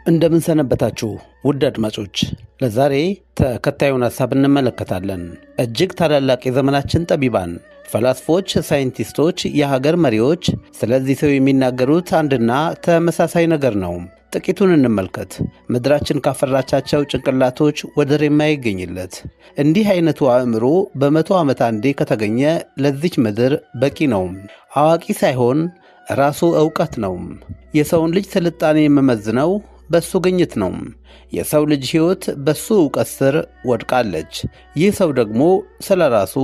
እንደምን ሰነበታችሁ ውድ አድማጮች። ለዛሬ ተከታዩን ሐሳብ እንመለከታለን። እጅግ ታላላቅ የዘመናችን ጠቢባን፣ ፈላስፎች፣ ሳይንቲስቶች፣ የሀገር መሪዎች ስለዚህ ሰው የሚናገሩት አንድና ተመሳሳይ ነገር ነው። ጥቂቱን እንመልከት። ምድራችን ካፈራቻቸው ጭንቅላቶች ወደር የማይገኝለት እንዲህ አይነቱ አእምሮ በ100 ዓመት አንዴ ከተገኘ ለዚች ምድር በቂ ነው። አዋቂ ሳይሆን ራሱ ዕውቀት ነው። የሰውን ልጅ ስልጣኔ የምመዝነው በሱ ግኝት ነው። የሰው ልጅ ሕይወት በሱ ዕውቀት ስር ወድቃለች። ይህ ሰው ደግሞ ስለ ራሱ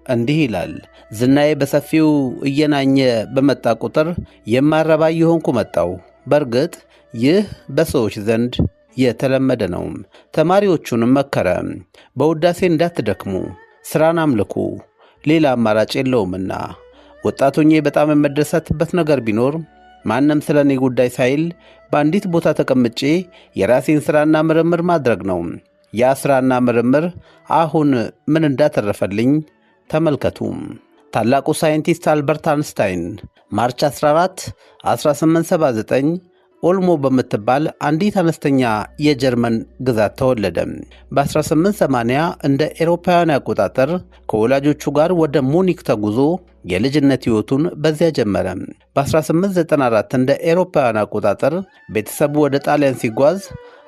እንዲህ ይላል። ዝናዬ በሰፊው እየናኘ በመጣ ቁጥር የማረባ እየሆንኩ መጣው። በእርግጥ ይህ በሰዎች ዘንድ የተለመደ ነው። ተማሪዎቹንም መከረ። በውዳሴ እንዳትደክሙ፣ ሥራን አምልኩ፣ ሌላ አማራጭ የለውምና። ወጣት ሆኜ በጣም የምደሰትበት ነገር ቢኖር ማንም ስለ እኔ ጉዳይ ሳይል በአንዲት ቦታ ተቀምጬ የራሴን ሥራና ምርምር ማድረግ ነው። ያ ሥራና ምርምር አሁን ምን እንዳተረፈልኝ ተመልከቱ። ታላቁ ሳይንቲስት አልበርት አንስታይን March 14 1879 ኦልሞ በምትባል አንዲት አነስተኛ የጀርመን ግዛት ተወለደ። በ1880 እንደ ኤሮፓውያን አቆጣጠር ከወላጆቹ ጋር ወደ ሙኒክ ተጉዞ የልጅነት ሕይወቱን በዚያ ጀመረ። በ1894 እንደ ኤሮፓውያን አቆጣጠር ቤተሰቡ ወደ ጣሊያን ሲጓዝ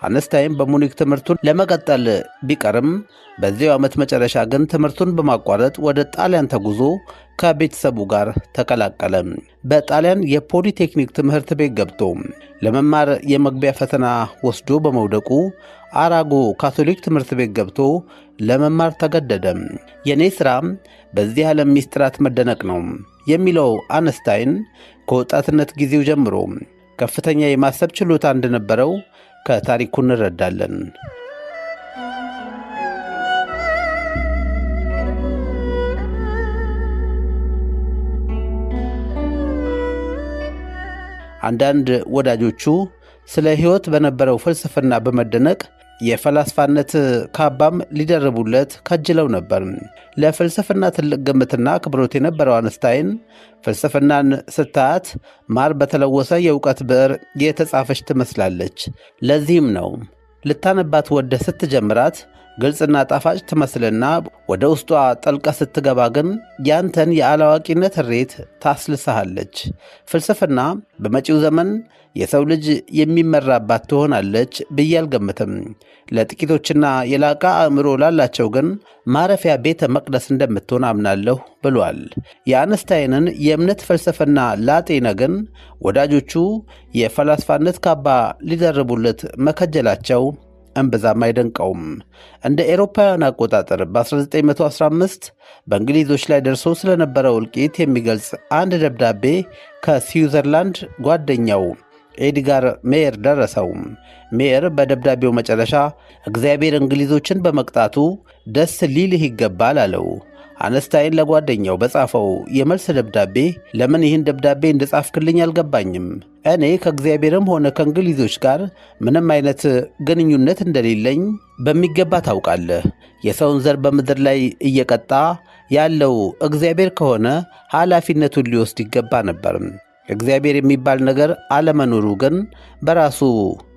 አንስታይን በሙኒክ ትምህርቱን ለመቀጠል ቢቀርም በዚያው ዓመት መጨረሻ ግን ትምህርቱን በማቋረጥ ወደ ጣሊያን ተጉዞ ከቤተሰቡ ጋር ተቀላቀለ። በጣሊያን የፖሊቴክኒክ ትምህርት ቤት ገብቶ ለመማር የመግቢያ ፈተና ወስዶ በመውደቁ አራጎ ካቶሊክ ትምህርት ቤት ገብቶ ለመማር ተገደደ። የኔ ሥራ በዚህ ዓለም ሚስጥራት መደነቅ ነው የሚለው አንስታይን ከወጣትነት ጊዜው ጀምሮ ከፍተኛ የማሰብ ችሎታ እንደነበረው ከታሪኩ እንረዳለን። አንዳንድ ወዳጆቹ ስለ ሕይወት በነበረው ፍልስፍና በመደነቅ የፈላስፋነት ካባም ሊደርቡለት ከጅለው ነበር። ለፍልስፍና ትልቅ ግምትና አክብሮት የነበረው አንስታይን ፍልስፍናን ስታያት ማር በተለወሰ የእውቀት ብዕር የተጻፈች ትመስላለች። ለዚህም ነው ልታነባት ወደህ ስትጀምራት ግልጽና ጣፋጭ ትመስልና ወደ ውስጧ ጠልቀ ስትገባ ግን ያንተን የአላዋቂነት እሬት ታስልሰሃለች። ፍልስፍና በመጪው ዘመን የሰው ልጅ የሚመራባት ትሆናለች ብዬ አልገምትም። ለጥቂቶችና የላቀ አእምሮ ላላቸው ግን ማረፊያ ቤተ መቅደስ እንደምትሆን አምናለሁ ብሏል። የአንስታይንን የእምነት ፍልስፍና ላጤነ ግን ወዳጆቹ የፈላስፋነት ካባ ሊደርቡለት መከጀላቸው እምብዛም አይደንቀውም። እንደ ኤሮፓውያን አቆጣጠር በ1915 በእንግሊዞች ላይ ደርሶ ስለነበረው እልቂት የሚገልጽ አንድ ደብዳቤ ከስዊዘርላንድ ጓደኛው ኤድጋር ሜየር ደረሰው። ሜየር በደብዳቤው መጨረሻ እግዚአብሔር እንግሊዞችን በመቅጣቱ ደስ ሊልህ ይገባል አለው። አነስታይን ለጓደኛው በጻፈው የመልስ ደብዳቤ ለምን ይህን ደብዳቤ እንደጻፍክልኝ አልገባኝም። እኔ ከእግዚአብሔርም ሆነ ከእንግሊዞች ጋር ምንም አይነት ግንኙነት እንደሌለኝ በሚገባ ታውቃለህ። የሰውን ዘር በምድር ላይ እየቀጣ ያለው እግዚአብሔር ከሆነ ኃላፊነቱን ሊወስድ ይገባ ነበር። እግዚአብሔር የሚባል ነገር አለመኖሩ ግን በራሱ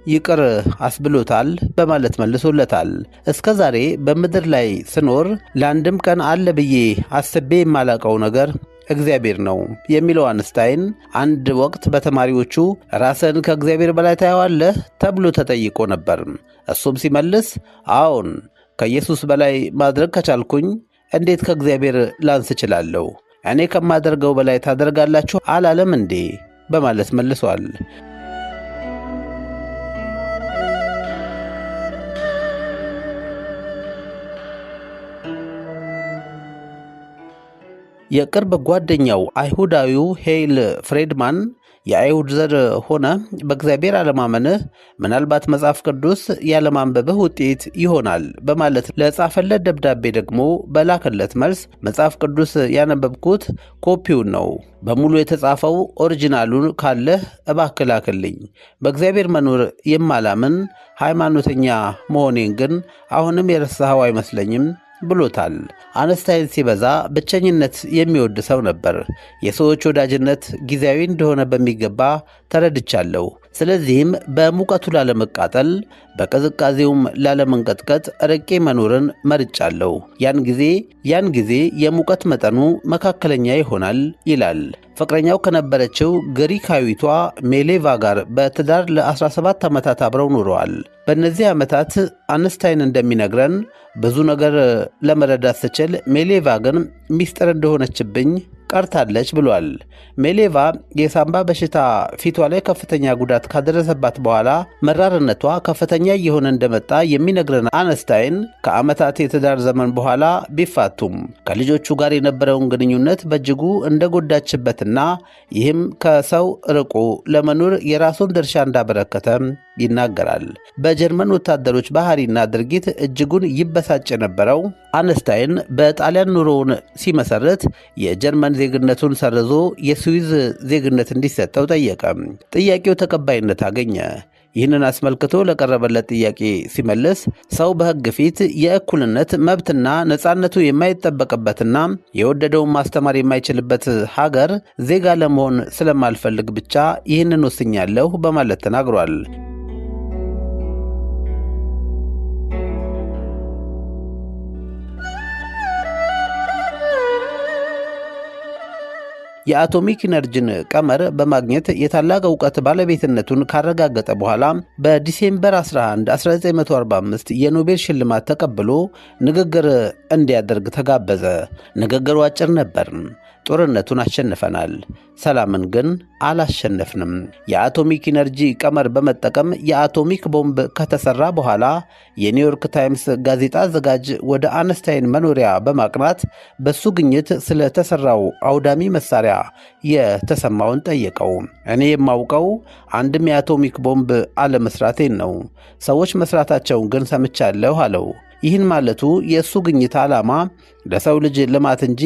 ይቅር አስብሎታል በማለት መልሶለታል። እስከ ዛሬ በምድር ላይ ስኖር ለአንድም ቀን አለ ብዬ አስቤ የማላቀው ነገር እግዚአብሔር ነው የሚለው አንስታይን አንድ ወቅት በተማሪዎቹ ራስን ከእግዚአብሔር በላይ ታየዋለህ ተብሎ ተጠይቆ ነበር። እሱም ሲመልስ አዎን፣ ከኢየሱስ በላይ ማድረግ ከቻልኩኝ እንዴት ከእግዚአብሔር ላንስ እችላለሁ? እኔ ከማደርገው በላይ ታደርጋላችሁ አላለም እንዴ? በማለት መልሷል። የቅርብ ጓደኛው አይሁዳዊው ሄይል ፍሬድማን የአይሁድ ዘር ሆነ በእግዚአብሔር አለማመንህ ምናልባት መጽሐፍ ቅዱስ ያለማንበብህ ውጤት ይሆናል በማለት ለጻፈለት ደብዳቤ ደግሞ በላከለት መልስ መጽሐፍ ቅዱስ ያነበብኩት ኮፒውን ነው፣ በሙሉ የተጻፈው original ኡን ካለህ እባክህ ላክልኝ። በእግዚአብሔር መኖር የማላምን ሃይማኖተኛ መሆኔን ግን አሁንም የረሳኸው አይመስለኝም ብሎታል። አነስታይን ሲበዛ ብቸኝነት የሚወድ ሰው ነበር። የሰዎች ወዳጅነት ጊዜያዊ እንደሆነ በሚገባ ተረድቻለሁ። ስለዚህም በሙቀቱ ላለመቃጠል፣ በቅዝቃዜውም ላለመንቀጥቀጥ ርቄ መኖርን መርጫለሁ። ያን ጊዜ የሙቀት መጠኑ መካከለኛ ይሆናል ይላል። ፍቅረኛው ከነበረችው ግሪካዊቷ ሜሌቫ ጋር በትዳር ለ17 ዓመታት አብረው ኖረዋል። በእነዚህ ዓመታት አንስታይን እንደሚነግረን ብዙ ነገር ለመረዳት ስችል፣ ሜሌቫ ግን ሚስጥር እንደሆነችብኝ ቀርታለች ብሏል። ሜሌቫ የሳምባ በሽታ ፊቷ ላይ ከፍተኛ ጉዳት ካደረሰባት በኋላ መራርነቷ ከፍተኛ እየሆነ እንደመጣ የሚነግረን አነስታይን ከዓመታት የትዳር ዘመን በኋላ ቢፋቱም ከልጆቹ ጋር የነበረውን ግንኙነት በእጅጉ እንደጎዳችበትና ይህም ከሰው ርቆ ለመኖር የራሱን ድርሻ እንዳበረከተ ይናገራል። በጀርመን ወታደሮች ባህሪና ድርጊት እጅጉን ይበሳጭ የነበረው አነስታይን በጣሊያን ኑሮውን ሲመሰርት የጀርመን ዜግነቱን ሰርዞ የስዊዝ ዜግነት እንዲሰጠው ጠየቀ። ጥያቄው ተቀባይነት አገኘ። ይህንን አስመልክቶ ለቀረበለት ጥያቄ ሲመልስ ሰው በሕግ ፊት የእኩልነት መብትና ነፃነቱ የማይጠበቅበትና የወደደውን ማስተማር የማይችልበት ሀገር ዜጋ ለመሆን ስለማልፈልግ ብቻ ይህንን ወስኛለሁ በማለት ተናግሯል። የአቶሚክ ኢነርጂን ቀመር በማግኘት የታላቅ እውቀት ባለቤትነቱን ካረጋገጠ በኋላ በ December 11 1945 የኖቤል ሽልማት ተቀብሎ ንግግር እንዲያደርግ ተጋበዘ። ንግግሩ አጭር ነበር። ጦርነቱን አሸንፈናል፣ ሰላምን ግን አላሸነፍንም። የአቶሚክ ኢነርጂ ቀመር በመጠቀም የአቶሚክ ቦምብ ከተሰራ በኋላ የኒውዮርክ ታይምስ ጋዜጣ አዘጋጅ ወደ አነስታይን መኖሪያ በማቅናት በሱ ግኝት ስለተሰራው አውዳሚ መሳሪያ የተሰማውን ጠየቀው። እኔ የማውቀው አንድም የአቶሚክ ቦምብ አለመስራቴን ነው። ሰዎች መስራታቸውን ግን ሰምቻለሁ አለው። ይህን ማለቱ የእሱ ግኝት ዓላማ ለሰው ልጅ ልማት እንጂ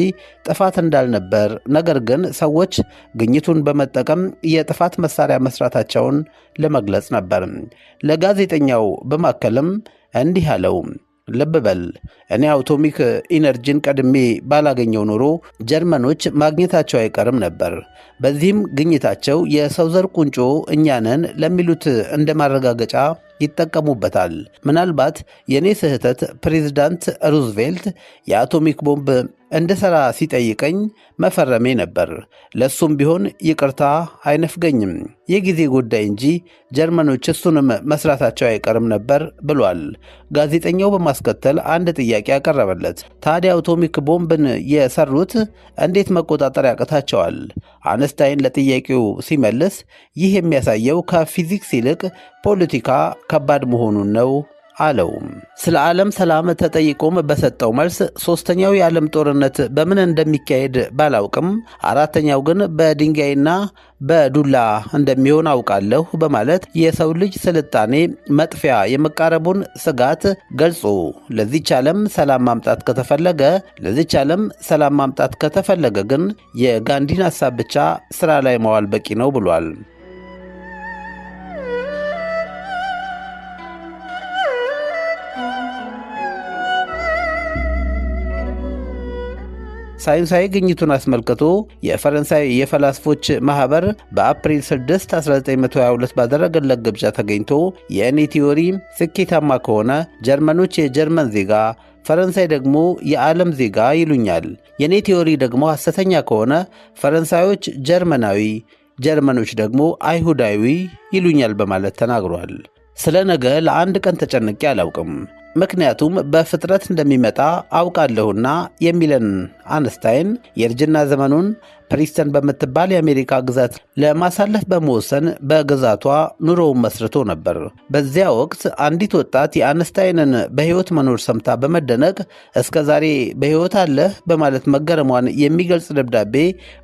ጥፋት እንዳልነበር፣ ነገር ግን ሰዎች ግኝቱን በመጠቀም የጥፋት መሳሪያ መስራታቸውን ለመግለጽ ነበር። ለጋዜጠኛው በማከልም እንዲህ አለው። ልብ በል፣ እኔ አቶሚክ ኢነርጂን ቀድሜ ባላገኘው ኖሮ ጀርመኖች ማግኘታቸው አይቀርም ነበር። በዚህም ግኝታቸው የሰው ዘር ቁንጮ እኛ ነን ለሚሉት እንደ ማረጋገጫ ይጠቀሙበታል። ምናልባት የእኔ ስህተት ፕሬዚዳንት ሩዝቬልት የአቶሚክ ቦምብ እንድሠራ ሲጠይቀኝ መፈረሜ ነበር። ለእሱም ቢሆን ይቅርታ አይነፍገኝም። የጊዜ ጉዳይ እንጂ ጀርመኖች እሱንም መስራታቸው አይቀርም ነበር ብሏል። ጋዜጠኛው በማስከተል አንድ ጥያቄ ያቀረበለት፣ ታዲያ አቶሚክ ቦምብን የሰሩት እንዴት መቆጣጠር ያቅታቸዋል? አነስታይን ለጥያቄው ሲመልስ ይህ የሚያሳየው ከፊዚክስ ይልቅ ፖለቲካ ከባድ መሆኑን ነው አለው። ስለ ዓለም ሰላም ተጠይቆም በሰጠው መልስ ሶስተኛው የዓለም ጦርነት በምን እንደሚካሄድ ባላውቅም አራተኛው ግን በድንጋይና በዱላ እንደሚሆን አውቃለሁ በማለት የሰው ልጅ ስልጣኔ መጥፊያ የመቃረቡን ስጋት ገልጾ ለዚች ዓለም ሰላም ማምጣት ከተፈለገ ግን የጋንዲን ሀሳብ ብቻ ስራ ላይ ማዋል በቂ ነው ብሏል። ሳይንሳዊ ግኝቱን አስመልክቶ የፈረንሳይ የፈላስፎች ማህበር በአፕሪል 6 1922 ባደረገለት ግብዣ ተገኝቶ የእኔ ቲዮሪ ስኬታማ ከሆነ ጀርመኖች የጀርመን ዜጋ፣ ፈረንሳይ ደግሞ የዓለም ዜጋ ይሉኛል። የእኔ ቲዮሪ ደግሞ ሐሰተኛ ከሆነ ፈረንሳዮች ጀርመናዊ፣ ጀርመኖች ደግሞ አይሁዳዊ ይሉኛል በማለት ተናግሯል። ስለ ነገ ለአንድ ቀን ተጨንቄ አላውቅም፣ ምክንያቱም በፍጥረት እንደሚመጣ አውቃለሁና የሚለን አንስታይን የእርጅና ዘመኑን ፕሪስተን በምትባል የአሜሪካ ግዛት ለማሳለፍ በመወሰን በግዛቷ ኑሮውን መስርቶ ነበር። በዚያ ወቅት አንዲት ወጣት የአንስታይንን በሕይወት መኖር ሰምታ በመደነቅ እስከ ዛሬ በሕይወት አለህ በማለት መገረሟን የሚገልጽ ደብዳቤ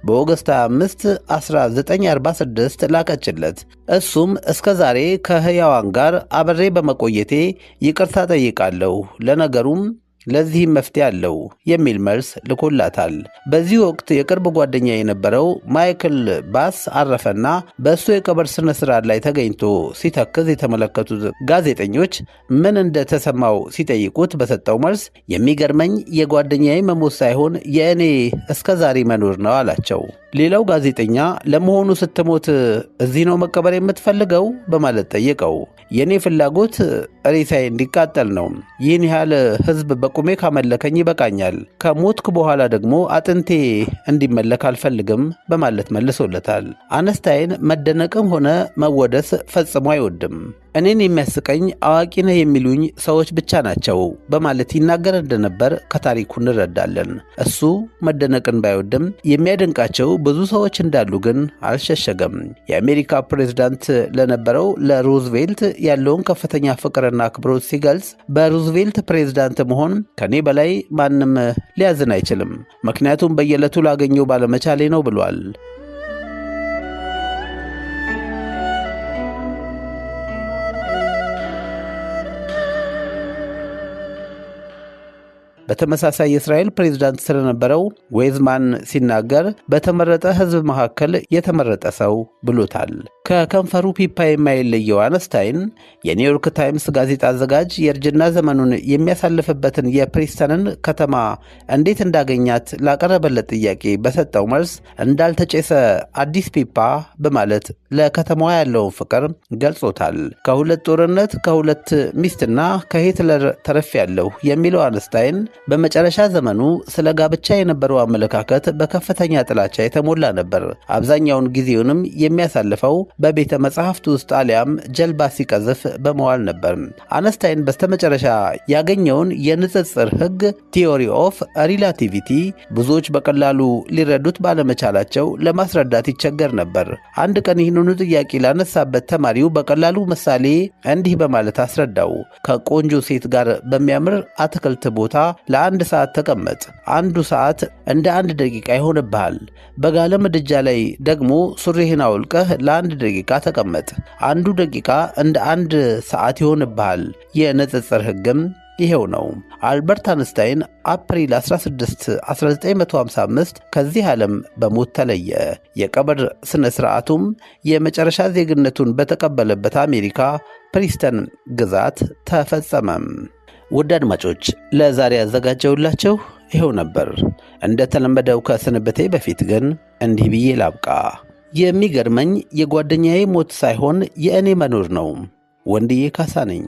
በ August 25 1946 ላከችለት። እሱም እስከ ዛሬ ከሕያዋን ጋር አብሬ በመቆየቴ ይቅርታ ጠይቃለሁ። ለነገሩም ለዚህም መፍትሄ አለው የሚል መልስ ልኮላታል። በዚህ ወቅት የቅርብ ጓደኛ የነበረው ማይክል ባስ አረፈና በእሱ የቀብር ስነ ስርዓት ላይ ተገኝቶ ሲተክዝ የተመለከቱት ጋዜጠኞች ምን እንደተሰማው ሲጠይቁት በሰጠው መልስ የሚገርመኝ የጓደኛዬ መሞት ሳይሆን የእኔ እስከ ዛሬ መኖር ነው አላቸው። ሌላው ጋዜጠኛ ለመሆኑ ስትሞት እዚህ ነው መቀበር የምትፈልገው በማለት ጠየቀው። የእኔ ፍላጎት ሬሳዬ እንዲቃጠል ነው። ይህን ያህል ሕዝብ በቁሜ ካመለከኝ ይበቃኛል። ከሞትኩ በኋላ ደግሞ አጥንቴ እንዲመለክ አልፈልግም በማለት መልሶለታል። አነስታይን መደነቅም ሆነ መወደስ ፈጽሞ አይወድም። እኔን የሚያስቀኝ አዋቂ ነህ የሚሉኝ ሰዎች ብቻ ናቸው በማለት ይናገር እንደነበር ከታሪኩ እንረዳለን። እሱ መደነቅን ባይወድም የሚያደንቃቸው ብዙ ሰዎች እንዳሉ ግን አልሸሸገም። የአሜሪካ ፕሬዝዳንት ለነበረው ለሩዝቬልት ያለውን ከፍተኛ ፍቅርና አክብሮት ሲገልጽ በሩዝቬልት ፕሬዝዳንት መሆን ከኔ በላይ ማንም ሊያዝን አይችልም፣ ምክንያቱም በየዕለቱ ላገኘው ባለመቻሌ ነው ብሏል። በተመሳሳይ የእስራኤል ፕሬዝዳንት ስለነበረው ዌዝማን ሲናገር በተመረጠ ሕዝብ መካከል የተመረጠ ሰው ብሎታል። ከከንፈሩ ፒፓ የማይለየው አነስታይን የኒውዮርክ ታይምስ ጋዜጣ አዘጋጅ የእርጅና ዘመኑን የሚያሳልፍበትን የፕሪስተንን ከተማ እንዴት እንዳገኛት ላቀረበለት ጥያቄ በሰጠው መልስ እንዳልተጨሰ አዲስ ፒፓ በማለት ለከተማዋ ያለውን ፍቅር ገልጾታል። ከሁለት ጦርነት፣ ከሁለት ሚስትና ከሂትለር ተርፌያለሁ የሚለው አነስታይን በመጨረሻ ዘመኑ ስለ ጋብቻ የነበረው አመለካከት በከፍተኛ ጥላቻ የተሞላ ነበር። አብዛኛውን ጊዜውንም የሚያሳልፈው በቤተ መጻሕፍት ውስጥ አሊያም ጀልባ ሲቀዝፍ በመዋል ነበር። አነስታይን በስተመጨረሻ ያገኘውን የንጽጽር ሕግ theory of relativity ብዙዎች በቀላሉ ሊረዱት ባለመቻላቸው ለማስረዳት ይቸገር ነበር። አንድ ቀን ይህንኑ ጥያቄ ላነሳበት ተማሪው በቀላሉ ምሳሌ እንዲህ በማለት አስረዳው። ከቆንጆ ሴት ጋር በሚያምር አትክልት ቦታ ለአንድ ሰዓት ተቀመጥ። አንዱ ሰዓት እንደ አንድ ደቂቃ ይሆንብሃል። በጋለ ምድጃ ላይ ደግሞ ሱሪህን አውልቀህ ለአንድ ደቂቃ ተቀመጥ። አንዱ ደቂቃ እንደ አንድ ሰዓት ይሆንብሃል። የንጽጽር ሕግም ይሄው ነው። አልበርት አንስታይን አፕሪል 16 1955 ከዚህ ዓለም በሞት ተለየ። የቀብር ሥነ ሥርዓቱም የመጨረሻ ዜግነቱን በተቀበለበት አሜሪካ ፕሪስተን ግዛት ተፈጸመም። ውድ አድማጮች፣ ለዛሬ ያዘጋጀውላችሁ ይኸው ነበር። እንደተለመደው ከስንብቴ በፊት ግን እንዲህ ብዬ ላብቃ። የሚገርመኝ የጓደኛዬ ሞት ሳይሆን የእኔ መኖር ነው። ወንድዬ ካሳ ነኝ።